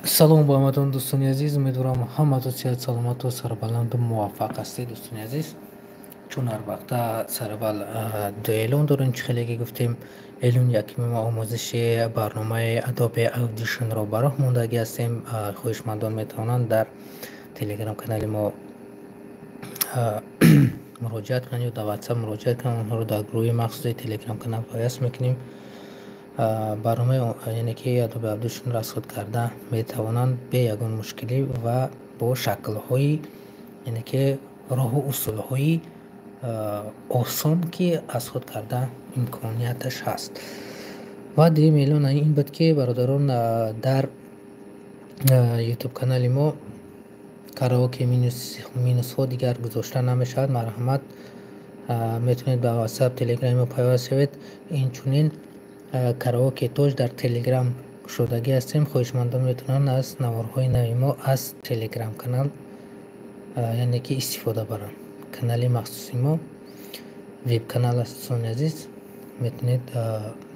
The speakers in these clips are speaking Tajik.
Салом ба ҳаматон, дӯстони азиз. Умедворам, ҳаматон сиҳат, саломату сарбаланду муваффақ ҳастед, дӯстони азиз. Чун ҳар вақта сараввал ду эълон дорем, чӣ хеле ки гуфтем, эълон якуми мо омӯзиши барномаи Adobe Audition-ро ба роҳ мондагӣ ҳастем. Хоҳишмандон метавонанд дар телеграм канали мо муроҷиат кунанд ё дар WhatsApp муроҷиат кунанд. Онҳоро дар гурӯҳи махсуси телеграм канал пайваст мекунем. Барномаи, яъне ки Adobe Audition-ро аз худ карда метавонанд бе ягон мушкилӣ ва бо шаклҳои, яъне ки роҳу усулҳои осон, ки аз худ карда имконияташ ҳаст. Ва дуюм эълон ин буд, ки бародарон, дар ютуб канали мо караоке минусҳо дигар гузошта намешавад. Марҳамат, метавонед ба WhatsApp, Telegram мо пайваст шавед. Инчунин караоке тоҷ дар Telegram кушодагӣ ҳастем. Хоҳишмандон метавонанд аз наворҳои нави мо аз Telegram канал, яъне ки истифода баранд. Канали махсуси мо веб канал аст, дӯстони азиз, метавонед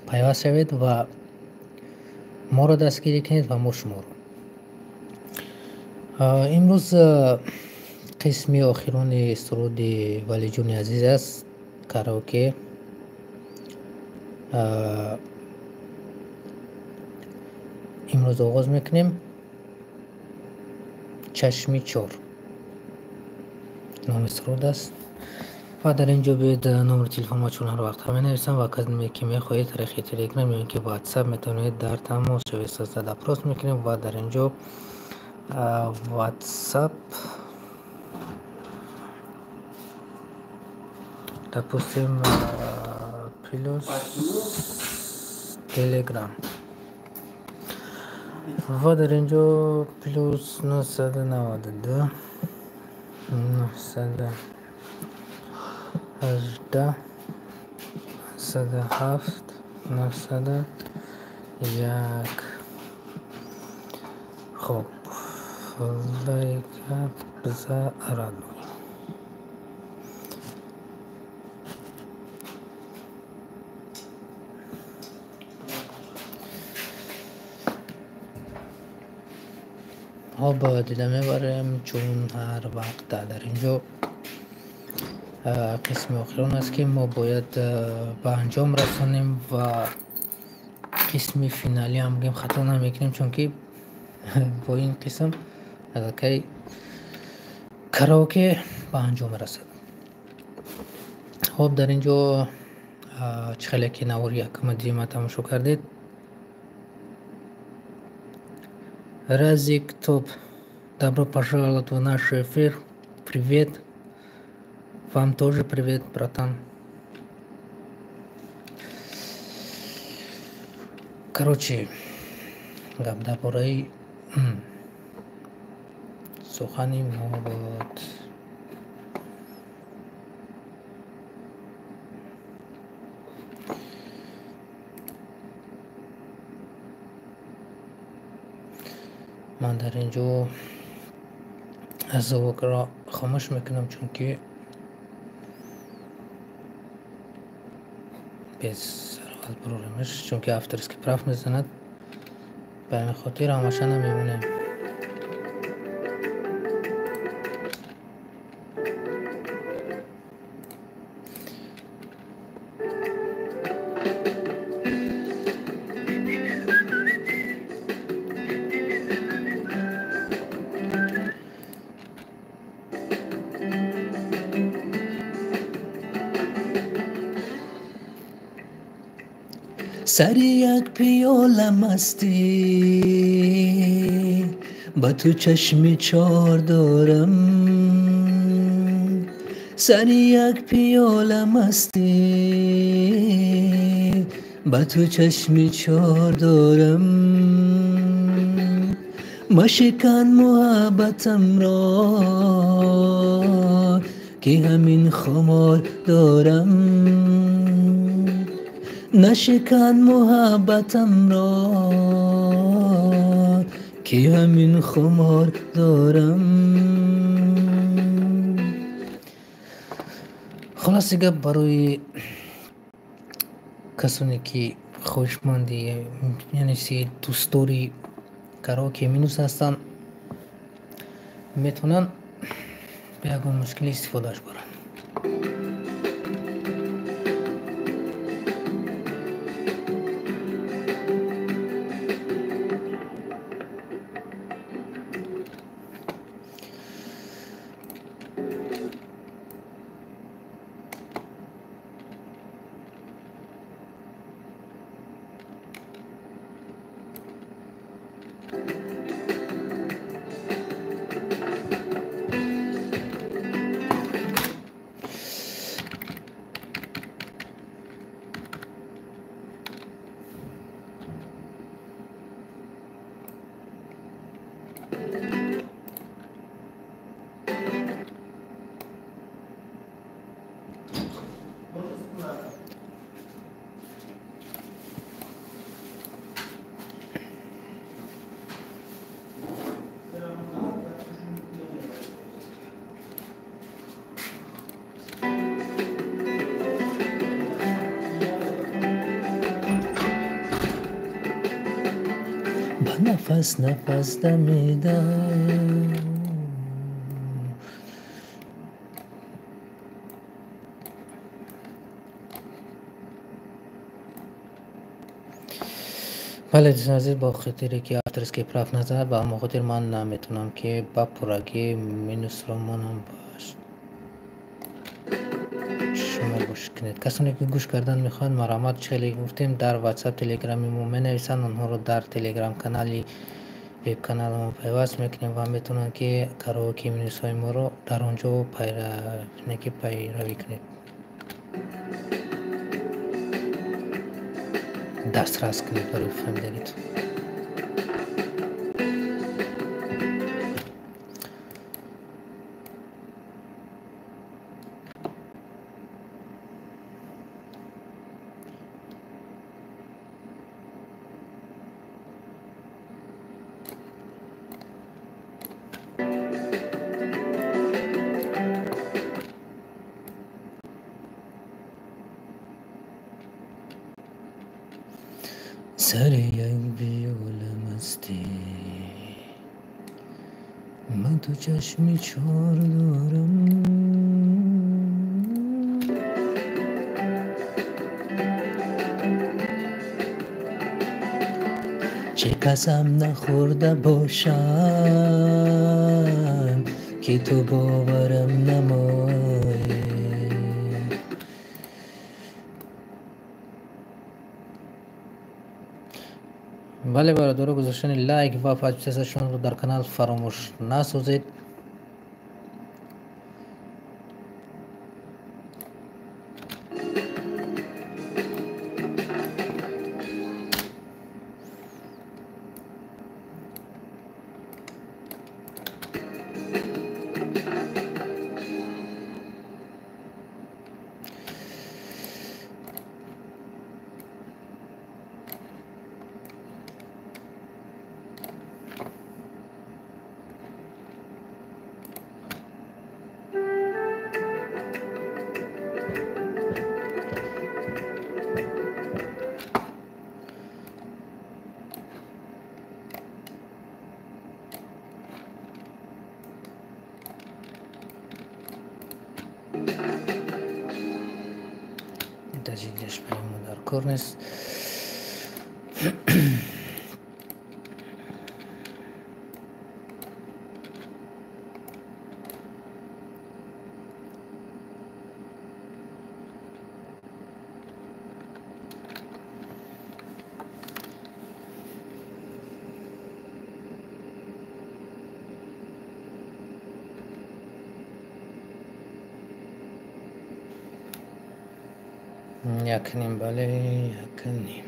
пайваст шавед ва моро дастгирӣ кунед ва мо шуморо. Имрӯз қисми охирони суруди Валиҷони азиз аст, караоке. Имрӯз оғоз мекунем. Чашми чор номи суруд аст. Ва дар ин ҷо биёед, номери телефонма чун ҳар вақт менависам ва касе ки мехоҳед тариқи телеграм ё ин ки WhatsApp метавонед дар тамос шавед. Запрос мекунем ва дар ин ҷо WhatsApp, допустим, плюс Telegram ва дар ин ҷо плюс 992 918 107 901. Хоб, лайка биза, радуй. Хоб, дида мебарем, чун ҳар вақт дар ин ҷо қисми охирон аст, ки мо бояд ба анҷом расонем ва қисми финалиам бигем, хато намекунем, чунки бо ин қисм аллакай караоке ба анҷом мерасад. Хоб, дар ин ҷо чӣ хеле ки навори якума, дуюма тамошо кардед. Разик Топ, добро пожаловать в наш эфир. Привет. Вам тоже привет, братан. Короче, гап дар бораи сухани мо буд. Ман дар ин ҷо звукро хомӯш мекунам, чунки без бароремаш, чунки авторский прав мезанад. Ба ҳамин хотир ҳамаша намемонем. Сари як пиёла мастӣ ба ту чашми чор дорам, сари як пиёла мастӣ ба ту чашми чор дорам. Машикан муҳаббатамро, ки ҳамин хумор дорам. Нашикан муҳаббатамро, ки ҳамин хумор дорам. Хулоси гап, барои касоне ки хоҳишманди, яъне си дӯстдори Караоке минус ҳастанд, метавонанд бе ягон мушкилӣ истифодааш баранд. Нафас нафас дамидам. Бале, дӯстони азиз, бо хотире ки авторский прав назанад, ба ҳамон хотир ман наметавонам ки ба пуррагӣ минусро монам ба шумо гӯш кунед. Касоне ки гӯш кардан мехоҳанд, марҳамат, хеле гуфтем, дар WhatsApp, Telegram-и мо менависанд, онҳоро дар Telegram канали веб-каналамон пайваст мекунем ва метавонанд ки караоке минусҳои моро дар он ҷо пайравӣ кунед, дастрас кунед барои фаҳмидагитон. Сари як пиёла мастӣ, ман ту чашми чор дорам. Чӣ қасам нахӯрда бошам, ки ту боварам намоӣ. Бале, бародаро, гузоштани лайк ва подписатсияшонро дар канал фаромӯш насозед. Таҷидаш барои мо дар кор нест. Якним, бале, якним.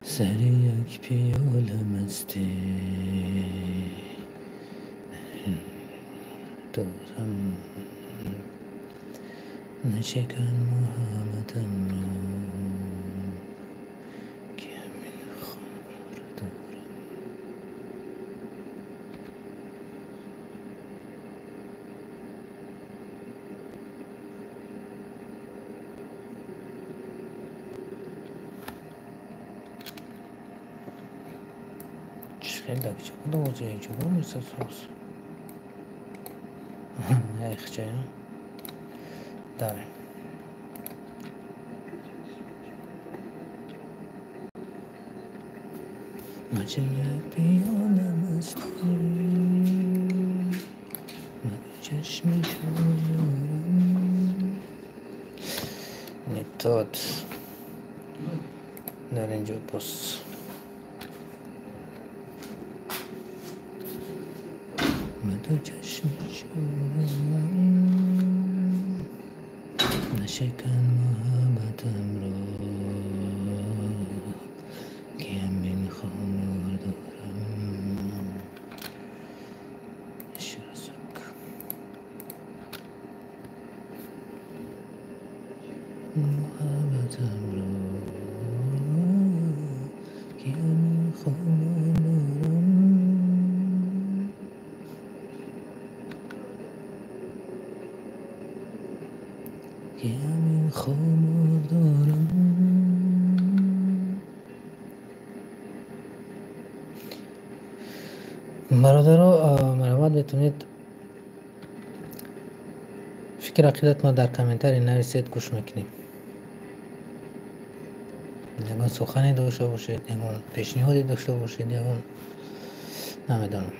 Сари як пиёла мастӣ, дорам, нашикан муҳаббатамро, ки ҳамин хумор дорам. Хеле дак чӣ куда ози ҷуброн месасос. Яхча. Давай. Не тот. Дар инҷо боз нашикан муҳаббатамро ки ҳамин хомор дорам. Ещё разок. Муҳаббатамро ки ҳамин хомор дорам. Ки ҳамин хомор дорам. Бародаро, марҳамат, метавонед фикр ақидатро дар комментарий нависед, гӯш мекунем. Ягон сухане дошта бошед, ягон пешниҳоде дошта бошед, ягон намедонам.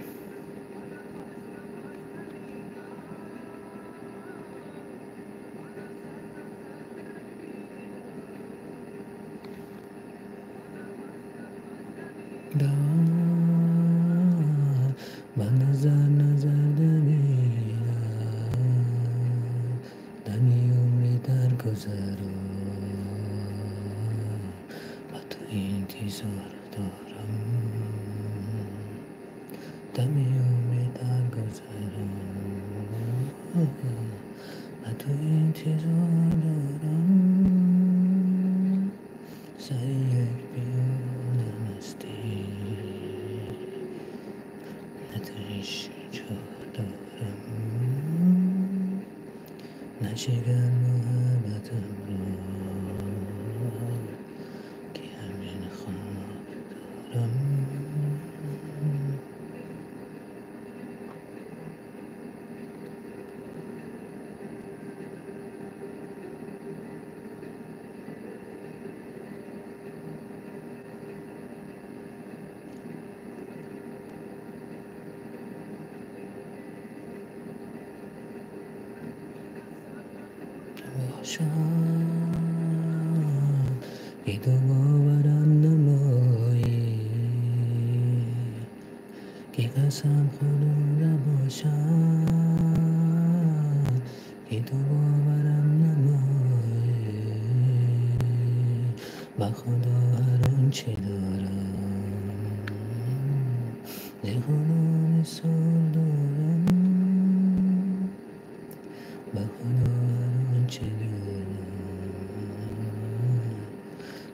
Ба назар назар дамирам, дами умри даргузарам, ба ту интизор дорам. Дами умри даргузарам, ба ту интизор дорам. Сари як пиёла мастӣ нашикан муҳаббатамро ки ҳамин хомор дорам. ки ту боварам намоӣ, ки қасам хӯрда бошад, ки ту боварам намоӣ. Ба Худо ҳар он чӣ дорам, зи Худо нисор дорам. Ба Худо ҳар он чӣ дорам,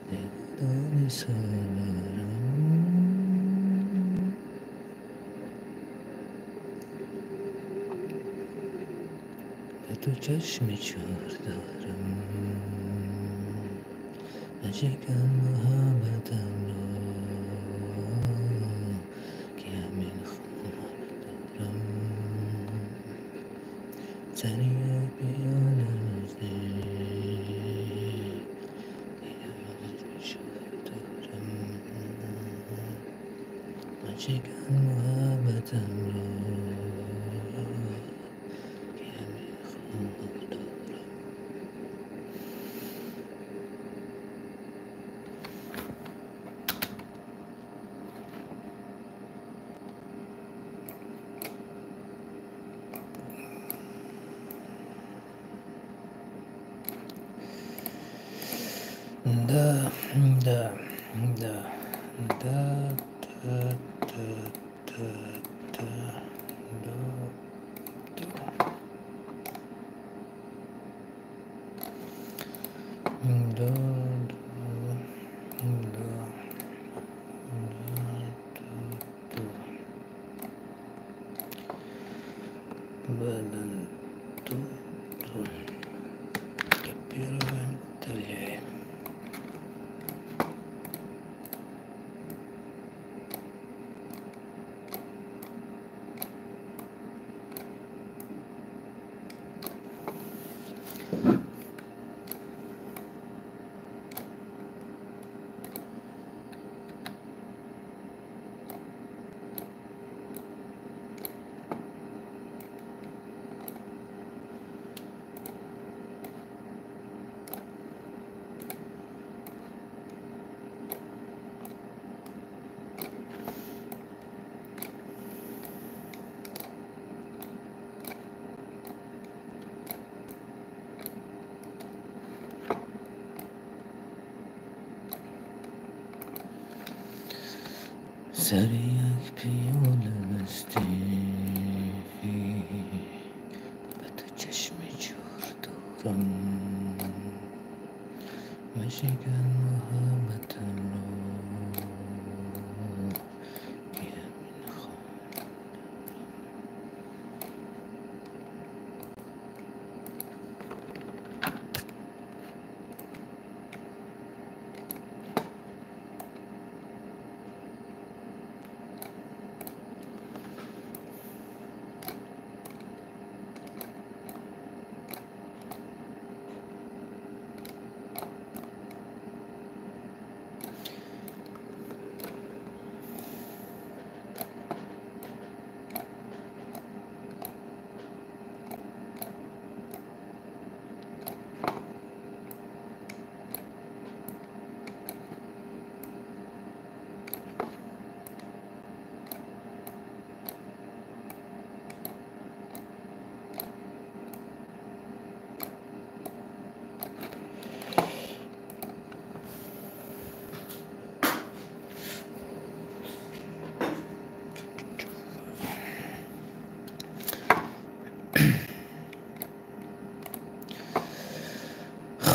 зи Худо нисор дорам. Ба ту чашми чор дорам, нашикан муҳаббатамро ки ҳамин хомор дорам. Сари як пиёла мастӣ дорам, нашикан муҳаббатамро ки ҳамин хомор дорам. Да, да, да, да, да, да, да, да, да, да. Да, да, да, да, да. Бадан, ту, ту. Копируем, удаляем. Сари як пиёла мастӣ, ба ту чашми чор дорам, машикан муҳаббатамро, ки ҳамин хона.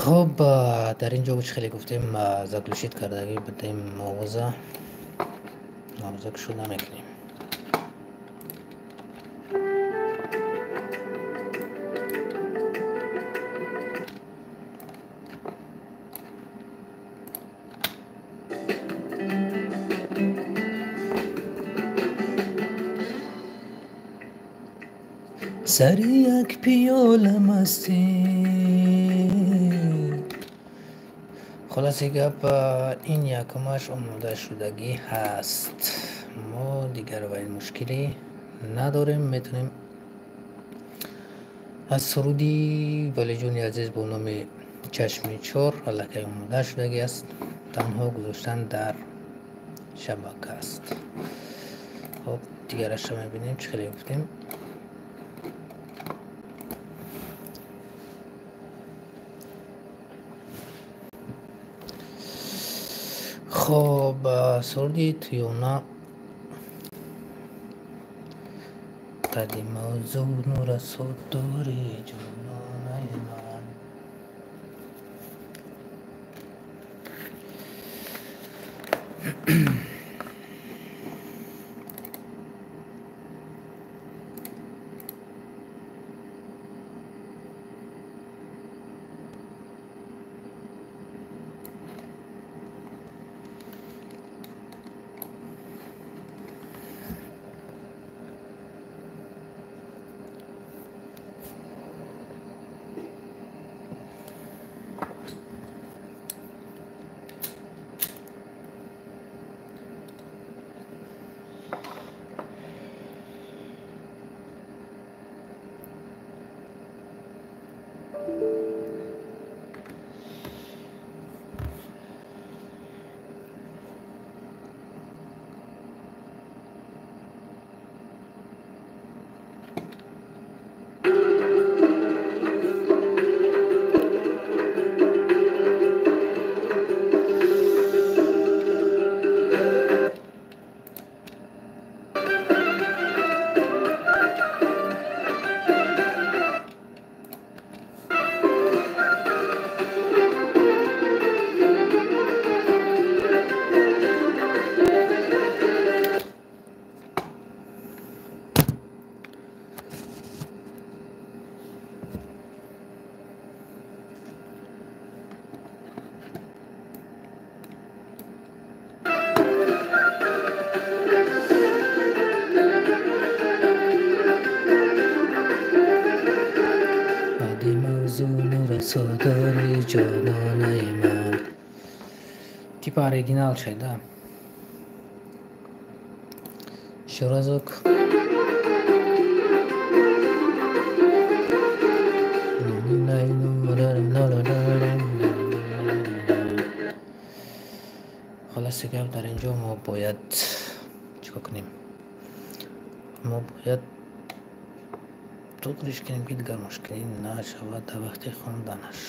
Хуб, дар ин ҷо чӣ хеле гуфтем, заглушить кардагӣ будем овоза, овоза кушода мекунем. Сари як пиёла мастӣ. Хулоси гап, ин якумаш омодашудагӣ ҳаст. Мо дигар ба ин мушкилӣ надорем, метавонем аз суруди Валиҷони азиз бо номи Чашми чор аллакай омода шудагӣ аст, танҳо гузоштан дар шабака аст. Хоб, дигарашро мебинем, чӣ хеле гуфтем. Хоб, суруди Туёна қади мавзӯъ нурасо дори ҷононаи ман. Содори ҷононаи ман. Типа оригинал шай, да? Ещё разок. Холаси гап, дар ин ҷо мо бояд чикор кунем? Мо бояд туғриш кунем, ки дигар мушкилӣ нашавад дар вақти хонданаш.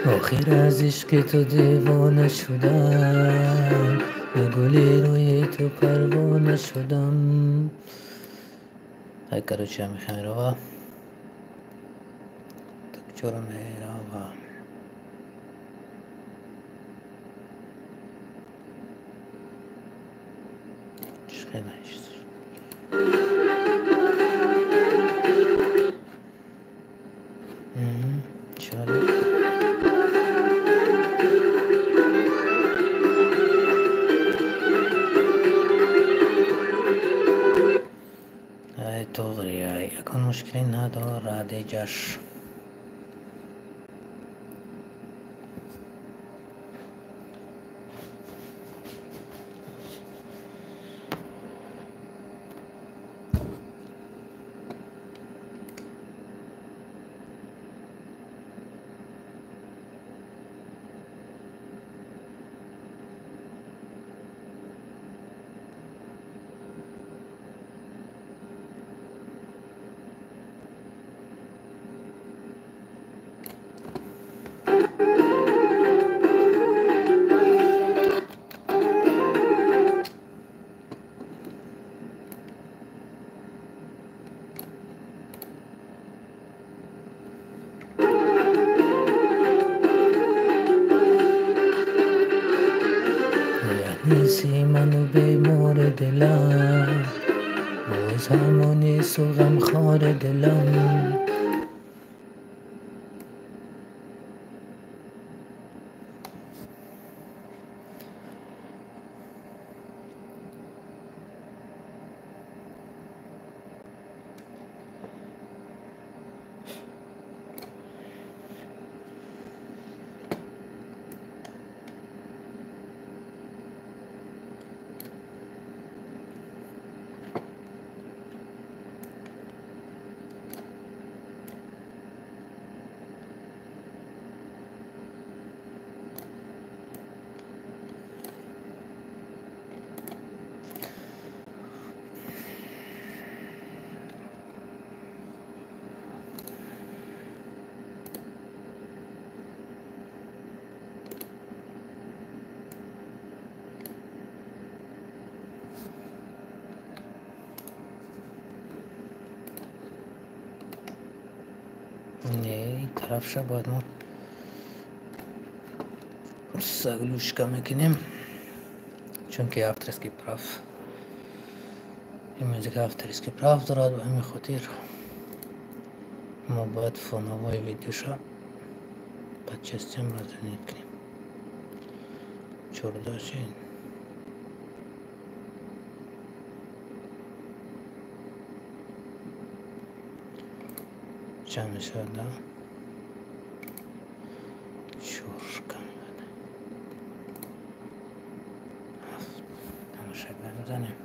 Охир аз ишқи ту девона шудам, ба гули рӯи ту парвона шудам. Ай, короче, ҳамиха мерава. Так, чора мерава? Хеле чора? Ай, тоғри, ай, ягон мушкиле надорад эҷаш. Неси ману бемори дилам, боз ҳамонису ғамхори дилам. Не, тарафша бояд мо заглушка мекунем, чунки авторский прав, ин музыка авторский прав дорад. Ба ҳамин хотир мо бояд фоновой видеоша по частям разделить кунем. Чордаши чанд мешавад? Да, чорка ҳафт. Тамошага мезанем.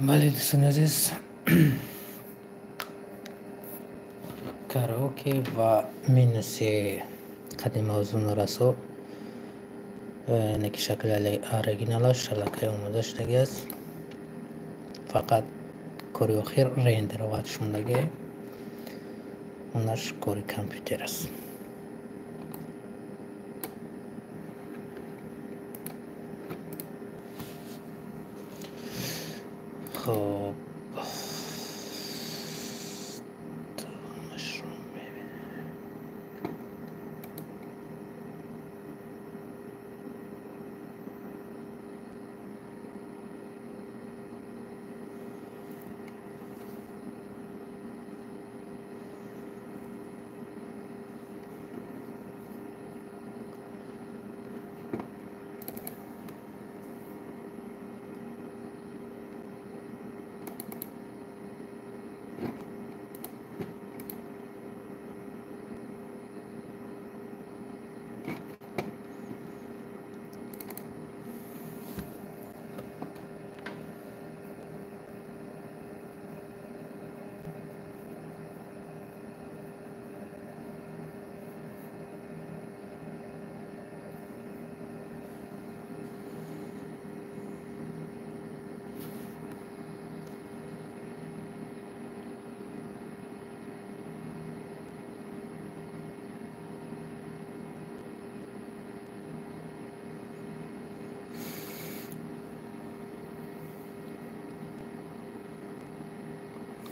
Бале, дӯстони азиз, караоке ва минуси қади мавзӯъ норасо, яъне ки шакли оригиналаш аллакай омода шудагӣ аст. Фақат кори охир рендер овардаш мондагӣ, онаш кори компютер аст. Хоб,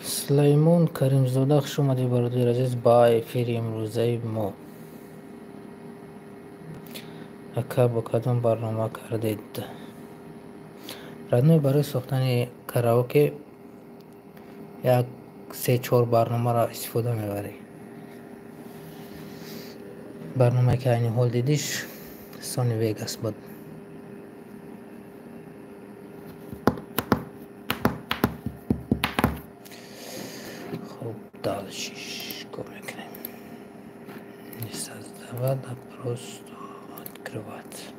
Сулаймон Каримзода, хуш омадӣ, бародари азиз, ба эфири имрӯзаи мо. Ака, бо кадом барнома кардед? Родной, барои сохтани караоке як се-чор барномаро истифода мебарӣ. Барномае ки айни ҳол дидиш, Sony Vegas буд. Хуб, дальше чикор мекунем? Не создавать, а просто открывать.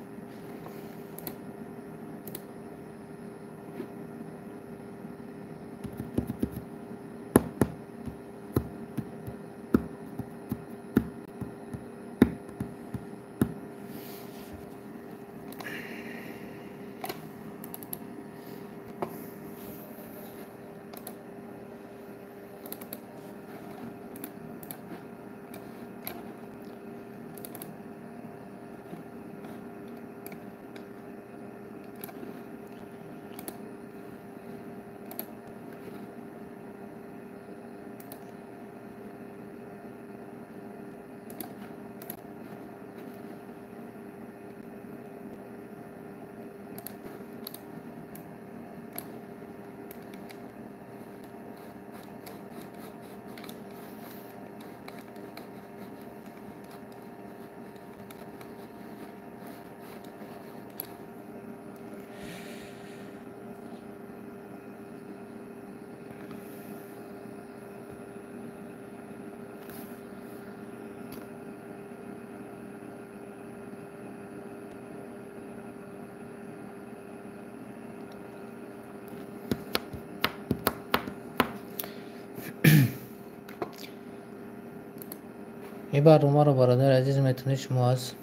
Ин барномаро, бародари азиз, метавонед шумо аз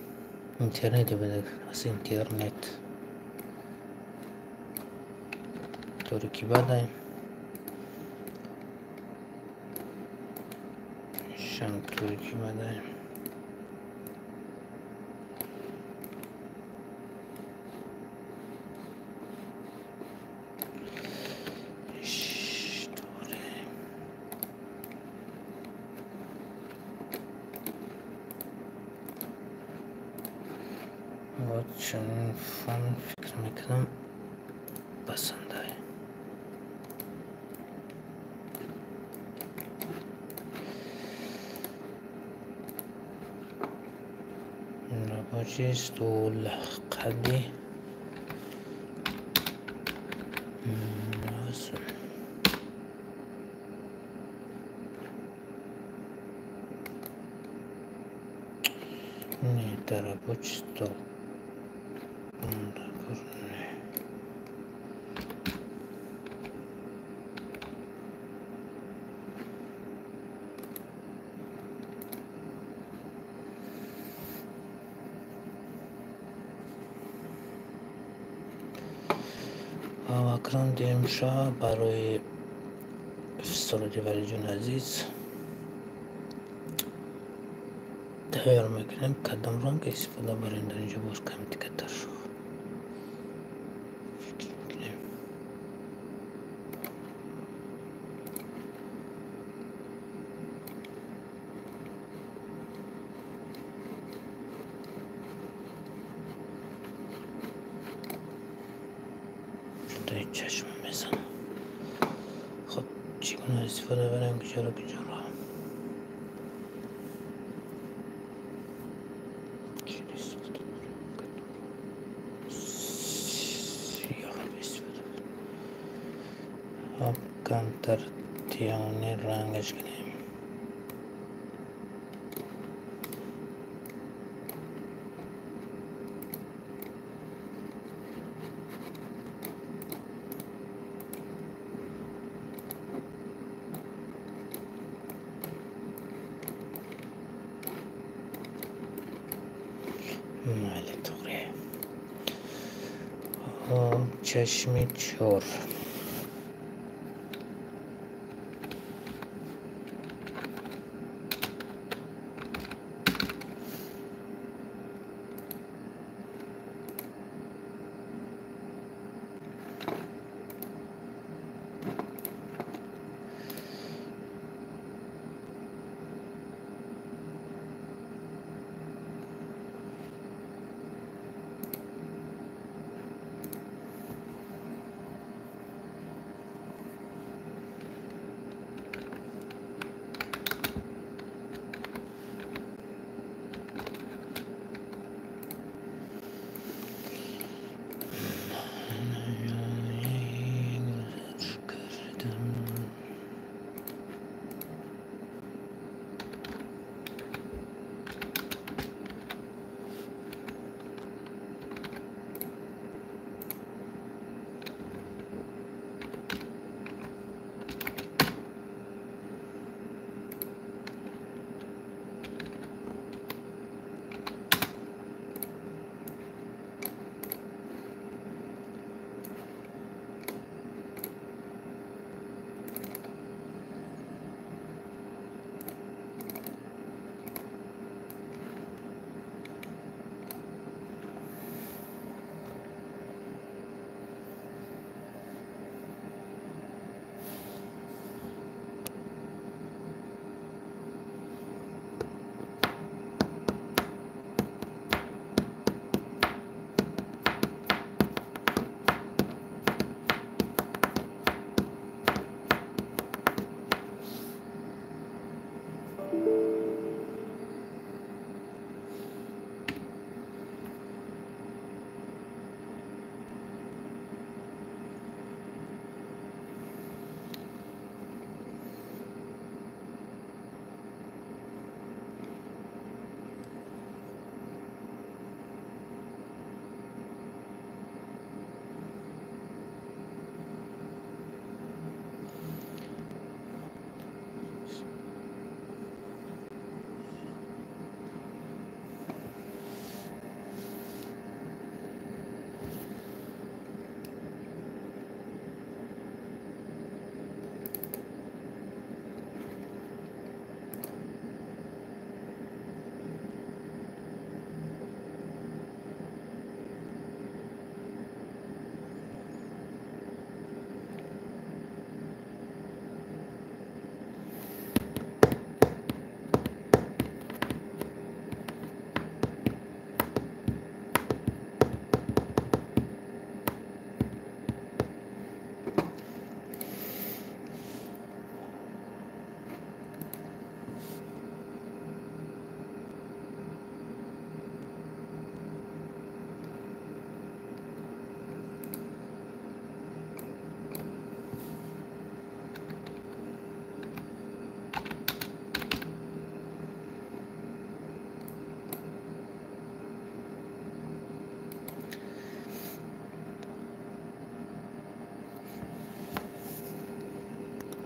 интернет бибинед, аз интернет. Торе ки бадаем, шам торе ки бадаем. Вот чунин фон, фикр мекунам, басандай. Рабочий стол қадди не, это рабочий стол. Акнун димша барои суруди Валиҷони азиз тайёр мекунем. Кадом ранг истифода барем дар инҷо боз ками дигатар фикр мекунем. Ҷудаи чашма мезанам. Хуб, чӣ гуна истифода барем, куҷоро куҷоро? Камтар тиёни рангаш кунем. Майли, туғри. Чашми чор.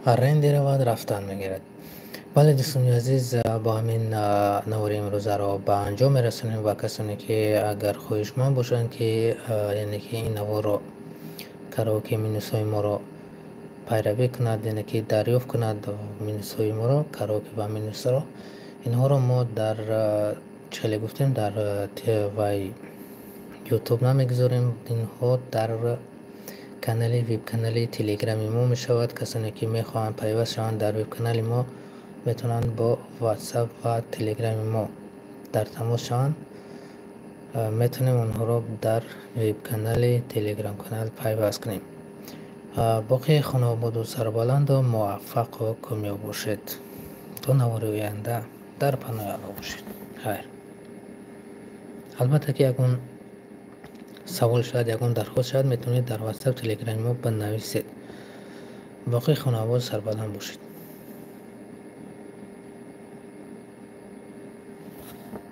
Рендеравад, рафтан мегирад. Бале, дӯстони азиз, бо ҳамин навори имрӯзаро ба анҷом мерасонем ва касоне ки агар хоҳишманд бошанд, ки яъне ки ин наворро Караоке минусҳои моро пайравӣ кунад, яъне ки дарёфт кунад минусҳои моро, караоке ва минусро. Инҳоро мо дар, чӣ хеле гуфтем, дар вай Ютуб намегузорем. Инҳо дар канали веб-канали Телеграми мо мешавад. Касоне ки мехоҳанд пайваст шаванд дар веб-канали мо, метавонанд бо Ватсап ва Телеграми мо дар тамос шаванд. Метавонем онҳоро дар веб-канали Телеграм-канал пайваст кунем. Боқӣ хонаободу сарбаланду муваффақу комёб бошед. То навори оянда дар паноҳи Аллоҳ бошед. Хайр. Албатта ки ягон савол шавад, ягон дархост шавад, метавонед дар Ватсап, Телеграми мо бинависед. Боқӣ хонаободу сарбаланд бошед.